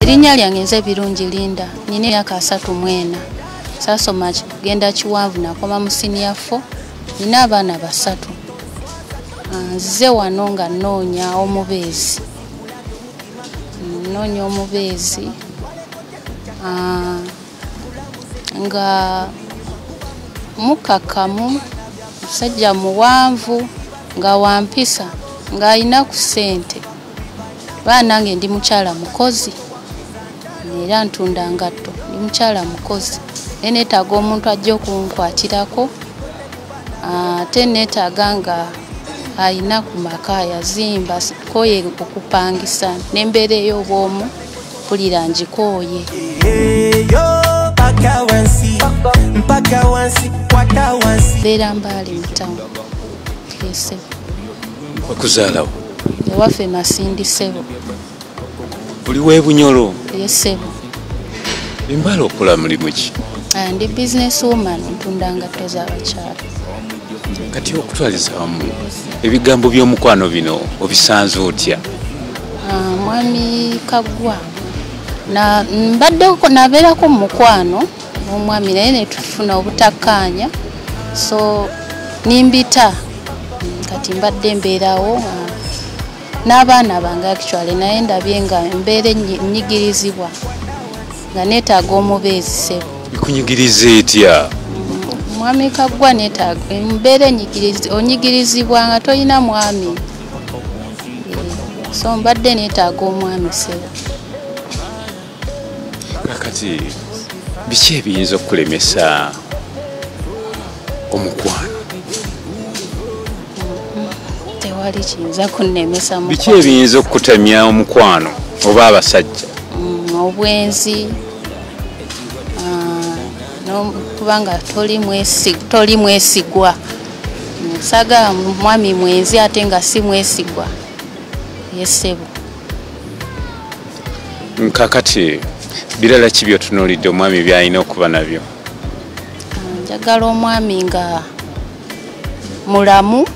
Erinnya lyange nze Birungi Linda, nina emyaka 34. Saasoma kugenda kiwanvu, nakoma mu senior 4, nina abaana 3. Nzize wano nga nnoonya omubeezi. Nnoonya omubeezi nga mukkakkamu, musajja muwanvu, nga wampisa, ng'alina ku ssente. Baana nange ndi mukyala mukozi era ntunda ngatto, ndi mukyala mukozi naye neetaaga omuntu ajja okunkwatirako, ate neetaaga nga alina ku maka, yazimba, kooye okupangisa n'embeera ey'obwomu mpulira ngikooye. Mbeera Mbale mu ttawuni. Ssebo. Bakuzaalawo? Ewaffe Masindi, ssebo. Oli w'e Bunyoro? Ye, ssebo. Embala okola mulimu ki? Ndi business woman, ntunda ngatto z'abakyala. Kati okutwaliza wamu ebigambo by'omukwano bino obisanze otya? Mwami Kaggwa, mbaddeko nabeerako mu mukwano n'omwami naye ne tufuna obutakkaanya, so nimbita. Kati mbadde mbeerawo n'abaana bange actually, naye ndabye nga embeera ennyigirizibwa, nga neetaaga omubeezi, ssebo. Ekunyigiriza etya? Mwami Kaggwa, neetaaga embeera onyigirizibwa nga tolina mwami, so mbadde neetaaga omwami, ssebo. Kakati biki ebiyinza okukulemesa omukwano? Tewali kiyinza kunnemesa Biki mukwano. ebiyinza okukutamya omukwano oba abasajja? Obwenzi, kubanga toli mwesigwa. Saagala mwami mwenzi ate nga si mwesigwa, ye, ssebo. Kakati birala ki byotunuulidde omwami byalina okuba nabyo? Njagala omwami nga mulamu,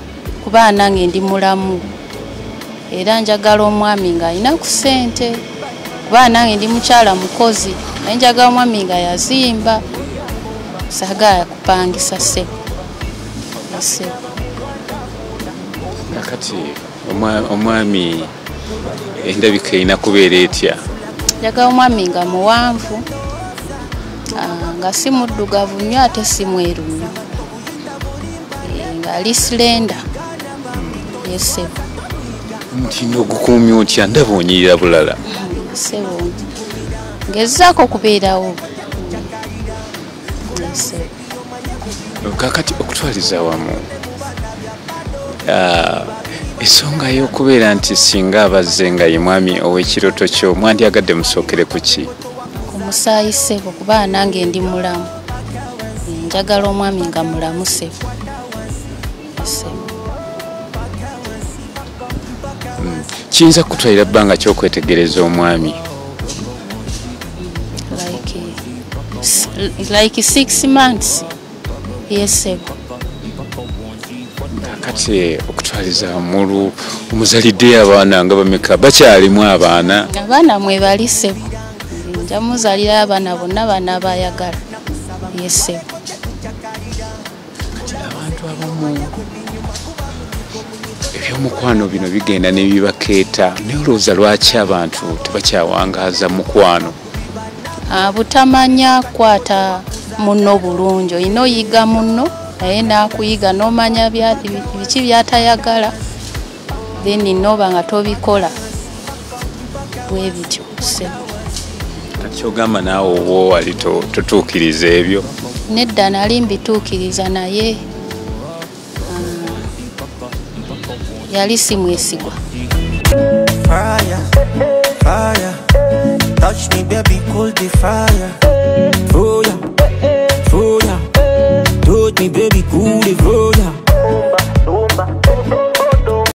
kuba nange ndi mulamu, era njagala omwami ng'alina ku ssente, kuba nange ndi mukyala mukozi, naye njagala omwami nga yazimba, saagala kupangisa, ssebo, ssebo. Kakati omwami endabika erina kubeera etya? Njagala omwami nga muwanvu, nga si muddugavu nnyo ate si mweru nnyo, ng'ali slender, ye, ssebo. Omutindo ogukuumya otya? Ndaba onyirira bulala. Ssebo, ngezaako okubeerawo, ye, ssebo. Kakati okutwaliza awamu, ensonga y'okubeera nti singa abazze nga ye mwami ow'ekiroto kyo, mwandyagadde musookere ku ki? Ku musaayi, ssebo, kuba nange ndi mulamu. Njagala omwami nga mulamu, ssebo, ssebo. Kiyinza kutwalira bbanga kyokwetegereza omwami? Like 6 months, ye, ssebo. Kakati okutwaliza mulu omuzalidde abaana nga bameka? Bakyalimu abaana? Abaana mwebali, ssebo. Nja muzaalira abaana bonna baana bayagala, ye, ssebo. Abantu abamu ebyomukwano bino bigenda nebibakeeta, naye olowooza lwaki abantu tebakyawangaaza mukwano? Butamanya kwata munno bulungi. Olina oyiga munno naye n'akuyiga, n'omanya biki byatayagala, then noba nga tobikola bwe bityo, ssebo. Kati kyogamba naawe oba wali totuukiriza ebyo? Nedda, nali mbituukiriza, naye yali si mwesigwa. Fire, fire. Touch me, baby, cool the fire.